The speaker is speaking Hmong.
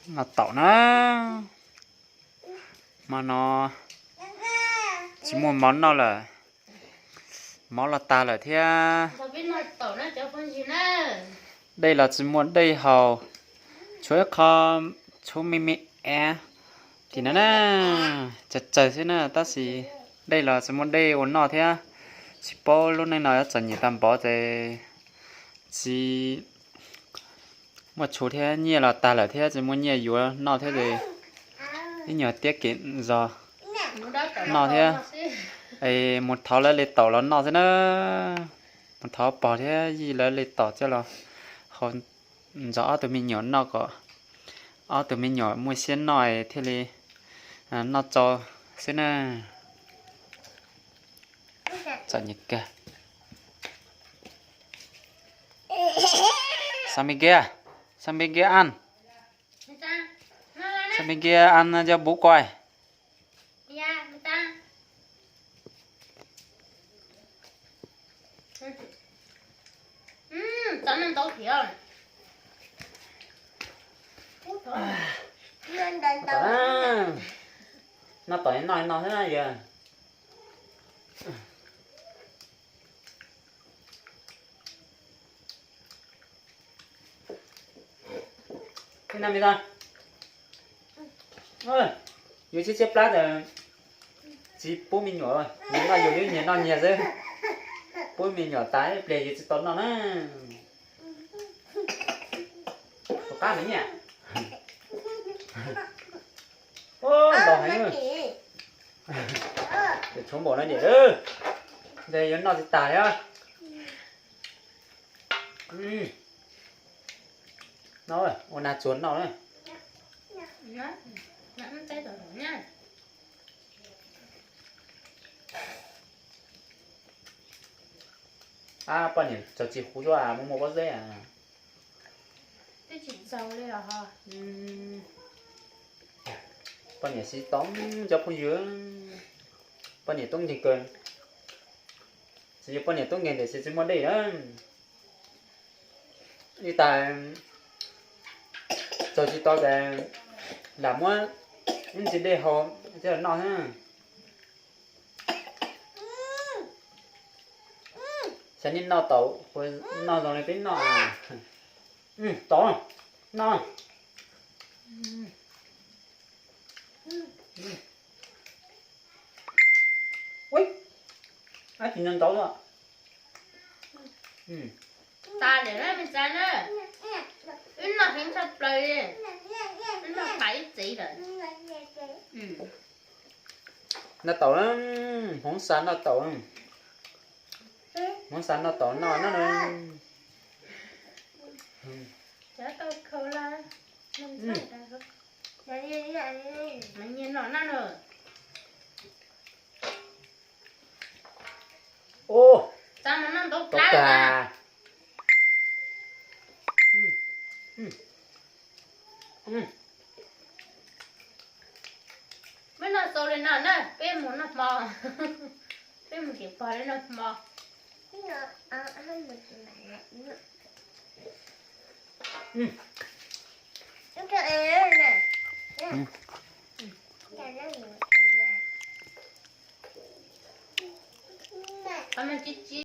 Noj taum na, hmo no tsis muaj mov noj lawm, mov los tag lawm thiab. Dej los tsis muaj dej haus, tshuav ib qho tshuav me me av tim no na, tsawg tsawg xwb na, tab sis dej los tsis muaj dej ua noj thiab. Tsis paub lub neej no yuav txom nyem tag npaum ces tsis muaj tshuav thiab, nyiaj los tag lawm thiab, tsis muaj nyiaj yuav noj thiab ces ib nyuag tiab kem zog noj thiab. Es mus thov lawv li taum los noj xwb na, mus thov pog thiab yij lawv li taum coj los hau ntxov ob tug me nyuam noj kom ob tug me nyuam muaj siab noj thiaj li noj tsau xwb na. Txom nyem kawg. Sao mi kia, sao mi kia ăn, sao mi kia ăn cho bố coi. Noj tom no noj no xwb na yog. Ib no me txo, yuav tshiab tshiab plab tas tsis pub me nyuam, nyias noj yus, nyias noj nyias xwb. Pub me nyuam tas ib pliag yus tsis tau noj na. Tus qab me nyiam. Ntau heev. Tshuav npaum no ces ntshe yuav noj tsis tas li. No, ua nas tsuag noj na. Ab, poj niam txog tsis huv zuaj muaj muaj pob zeb. Poj niam siv tau cov phooj ywg, poj niam tub nkeeg kawg. Tsis yog poj niam tub nkeeg tiam sis tsis muaj dej na. Ib tas txog tsis tau tas lam muab ib ntsis dej hau thiab noj xwb. Xyov nej noj taum, noj zoo li peb noj. Taum, noj. Ua, ab tsis nyob ntau. Tas lawm na me txav na, wb noj heev tshaj plaws li, wb noj tas ib tsev lawm. Noj taum, hmoov xa noj taum, hmoov xa noj taum noj na. Nyias noj na. Ua, txav mas noj ntau plab na. Peb noj xaus li no na, peb mus noj hmo, peb mus tim pog li noj hmo. Qhov no tsis tsis